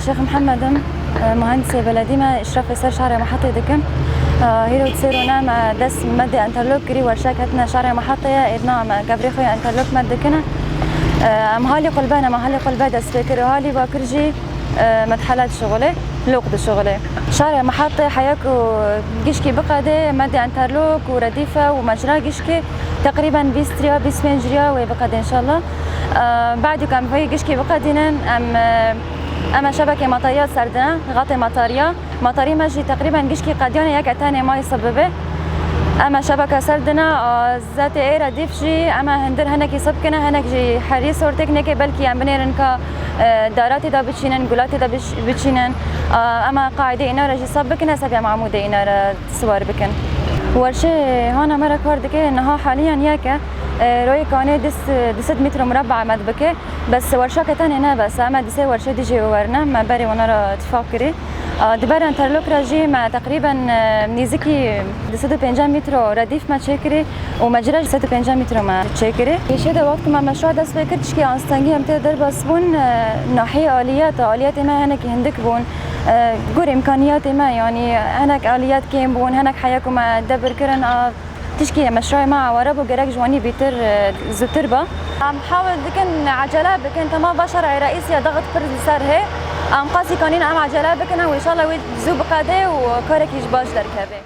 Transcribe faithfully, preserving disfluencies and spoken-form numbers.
Şêx Mihemed im, e, muhendisê beledî me, îşrafê ser şarê Mihetê dikim. E, hîro di sê rûne me dest meddê enterlok kirî, werşek hatine şarê Mihetê ye, êdna me kevirê xwe ya enterlok med dikine. E, em halî qulbe ne, me halî qulbe dest pê kir û halî bakir jî, e, me dihelet şixulê, lok dişixulê. Şarê Mihetê heya ku gişkî biqedê, meddê enterlok û redîfe û mecra gişkî teqrîben bîst riya, bîst pênc riya wê biqedê înşallah. E, badî ku em vê gişkî biqedînin, em, e, em e şebekê matariya serdine, xatê matariya. Matarî me jî teqrîben gişkî qediyanê yeke tenê mayî sib bibe. Em e şebeke serdine, a, zetê ê redîf jî em e hindir hinekî sib kine, hinek jî herî sortêk nêke, belkî em binêrin ka, e, dara tê de biçînin, gula tê de biç-, biçînin. A, em e qaîdê îna re jî sib bikine, sebê em amûdê îna re siwar bikin. Werşê hana me re kar dike, niha haliyan yek e, e, royê kanê du sed, du sed metre murabba med bike. Bes werşake tenê ne bes, em e di sê werşê dijî werine, me berê wana re tifaq kirî. A, di ber enterlok re jî me teqrîben, e, nêzikî du sed û pêncî metro redîf me çêkirî û mecra jî sed û pêncî metro me çêkirî. Pêşê de wextê me meşruwa dest pê kir, tişkî astengî em tê derbas bûn, e, nahiyê aliyet, aliyetê me hinekî hindik bûn. E, gor îmkaniyetê me, yanî hinek aliyet kêm bûn, hinek heya ku me debir kirin, a, tişkî meşruwa me aware bû, gerek ji wanî bîtir, e, zûtir ba. Em hewil dikin ecele bikin, tema va şara Reîsî ya daxit pir li ser hê. Em qasî kanîn em ecele bikin, ew înşallah wê zû biqedê û karekî ji baş derkeve.